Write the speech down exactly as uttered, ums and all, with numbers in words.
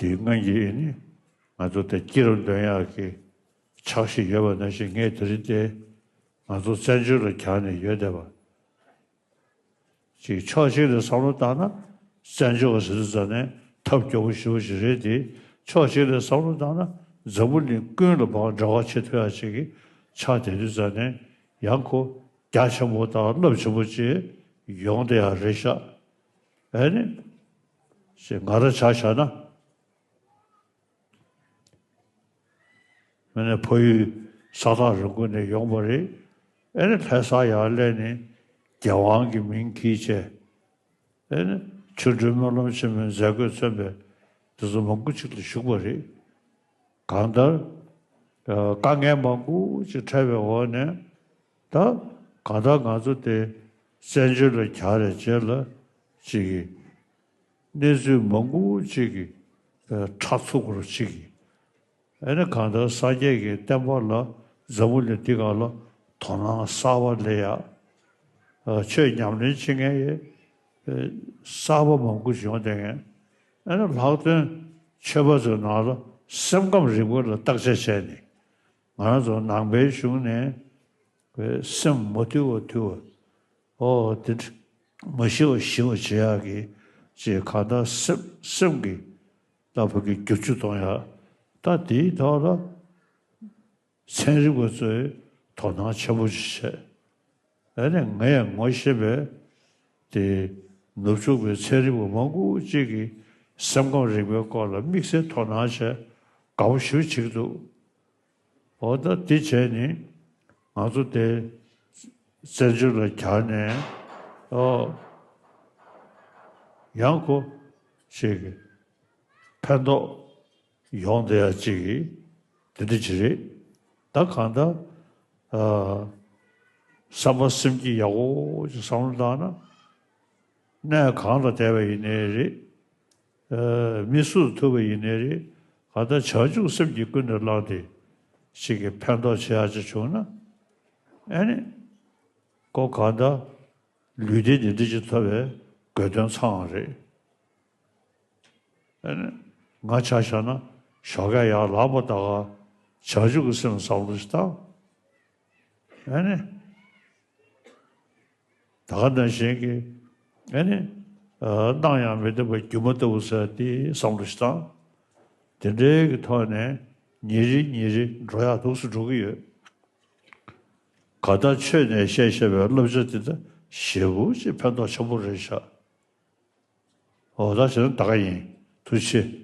དེའི་སྔོན་གྱི་ཨེ་ནི་ང་ཚོ་དེ་སྐྱིད་རུ་འདོན་ཡག་གི་ཕྱག་བཞེས་ཡོད་པ་ནང་བཞིན། ངས་དེ་རིང་དེ་ང་ཚོ་བཙན་བྱོལ་ལ་གྱར་ནས་ཡོད་བསྡད་པ་ཅིག་ཕྱོགས་གཅིག་ནས་བསམ་བློ་བཏང་ན། བཙན་བྱོལ་བ་ཟེར་དུས་ཙ་ནས་ཐབས་སྐྱོ་པོ་ཞེ་པོ་ཞིག་རེད་དེ། ཕྱོགས་གཅིག་ནས་བསམ་བློ་བཏང་ན་འཛམ་བུ་གླིང་ཀུན་ལ་ཕར་འབྲེལ་བ་བྱེད་ཐུབ་ཡག་ཅིག་གི་ཆགས་བསྡད་དུས་ཙ་ནས། ཡང་ཁོ་རྒྱ་ཆེན་པོ་དང་རླབས་ཆེན་པོ་ཅིག་ཡོང་བསྡད་ཡག་རེད་ཤག་ཨེ་ནི་ཅིག་ང་རང་ཆ་བཞག་ན། ཨ་ནི་ཕ་ཡུལ་ས་ཐག་རིང་པོ་ནས་ཡོང་བ་རེད། ཨ་ནི་ལྷ་སར་ཡར་སླེབས་ནས་རྒྱལ་དབང་གི་མིང་འཁྱེར་བྱས། ཨ་ནི་ཆོ་འཕྲུལ་སྨོན་ལམ་ཆེན་མོའི་མཛད་སྒོས་མཚོན་པའི་དེ་ཚོ་མང་པོ་ཅིག་ལ་ཞུགས་པ་རེད། གང་ལྟར། ཨ། དཀའ་ངལ་མང་པོ་ཅིག་འཕྲད་པའི་འོག་ནས། ད་གང་ལྟར་ང་ཚོ་དེ་བཙན་བྱོལ་ལ་གྱར་བའི་རྗེས་ལ་ཅིག་གི་གནས་ཚུལ་མང་པོ་ཅིག་གི་ཨ་ཕྲ་ཚུགས་པོ་ཅིག་གི། ཨ་ནི་གང་ལྟར་སངས་རྒྱས་ཀྱི་བསྟན་པ་ལ། འཛམ་བུ་གླིང་འདི་སྒང་ལ་དོ་སྣང་གསར་པ་སླེབས་ཡག་ཨ། ཆོས་ཉམས་ལེན་བྱེད་མཁན་ཡང་གསར་པ་མང་པོ་ཞིག་ཡོང་བསྡད་མཁན། ཨ་ནི་ལྷག་དོན་ཆོས་པ་ཚོའི་ནང་ལ་སེམས་ཁམས་རིག་པ་ལ་བརྟག་དཔྱད་བྱས་ནས། ང་རང་ཚོ་ནང་པའི་གཞུང་ནས་སེམས་མ་དུལ་བ་དུལ་བ། ཨོ་དེ་འདྲ། མ་ཞི་བ་ཞི་བ་བྱེད་ཡག་གི་ཅིག་གང་ལྟར་སེམས་སེམས་ཀྱི་ལ་ཕ་གི་བསྒྱུར་བཅོས་གཏོང་ཡག་ད་དེའི་ཐོག་ལ་ཚན་རིག་པ་ཚོས་དོ་སྣང་ཆེན་པོ་ཅིག་བྱས། ཨ་ནི་ངས་ངོ་ཤེས་པའི་དེ་ནུབ་ཕྱོགས་པའི་ཚན་རིག་པ་མང་པོ་ཅིག་གིས་སེམས་ཁམས་རིག་པའི་སྐོར་ལ་དམིགས་བསལ་དོ་སྣང་བྱས། དགའ་པོ་ཞེ་པོ་བྱེད་ཀྱི་འདུག་འོ་ད་དེ་བྱས་ནི་ང་ཚོ་དེ་བཙན་བྱོལ་ལ་གྱར་ནས། ཨོ། ཡང་ཁོ་ཞིག་གི་ཕན་ཐོགས་ཡོང་བསྡད་ཡག་ཅིག་གི་དེ་འདྲ་ཅིག་རེད། ད་གང་ལྟར། ཨ། བསམ་པ་སེམས་ཀྱི་ཡག་པོ་ཅིག་བསམ་བློ་བཏང་ན། གནས་གང་ལ་བསྡད་པ་ཡིན་ནའི་རེད། ཨ། མི་སུ་ཐུག་པ་ཡིན་ནའི་རེད། གང་ལྟར་བྱང་ཆུབ་སེམས་ཀྱིས་ཀུན་ནས་བསླངས་ཏེ་ཅིག་གི་ཕན་ཐོགས་བྱེད་ཡག་ཅིག་བྱུང་ན། ཨ་ནི་ཁོ་གང་ལྟར་ལུས་བདེ་ནད་བདེ་ཅིག་ཐོབ་པའི་དགོས་དོན་ཚང་བ་རེད། ཨ་ནི་ང་ཆ་བཞག་ན་ཞོགས་ཀས་ཡར་ལངས་པ་ད་ག་བྱང་ཆུབ་ཀྱི་སེམས་བསམ་བློ་ཞིག་བཏང་། ཨ་ནི་ད་ག་ནང་བཞིན་གྱི་ཨ་ནི་ཨ་སྣང་ཡང་མི་བདེ་བ་སྒྱུ་མ་ལྟ་བུ་ཟེར་དེ་བསམ་བློ་ཞིག་བཏང་། དེ་འདྲའི་གི་ཐོག་ནས་ཉིན་རེ་ཉིན་རེ་འགྲོ་ཡག་འདུག་སེ་འགྲོ་གི་ཡོད། གང་ལྟར་ཆོས་ནས་བཤད་བཤད་པའི་བསླབ་བྱ་དེ་ད་ཞེ་པོ་ཅིག་ཕན་ཐོགས་ཆེན་པོ་རེད་ཤག་འོ་ད་བྱས་ན་ད་ག་ཡིན། ཐུགས་རྗེ་ཆེ།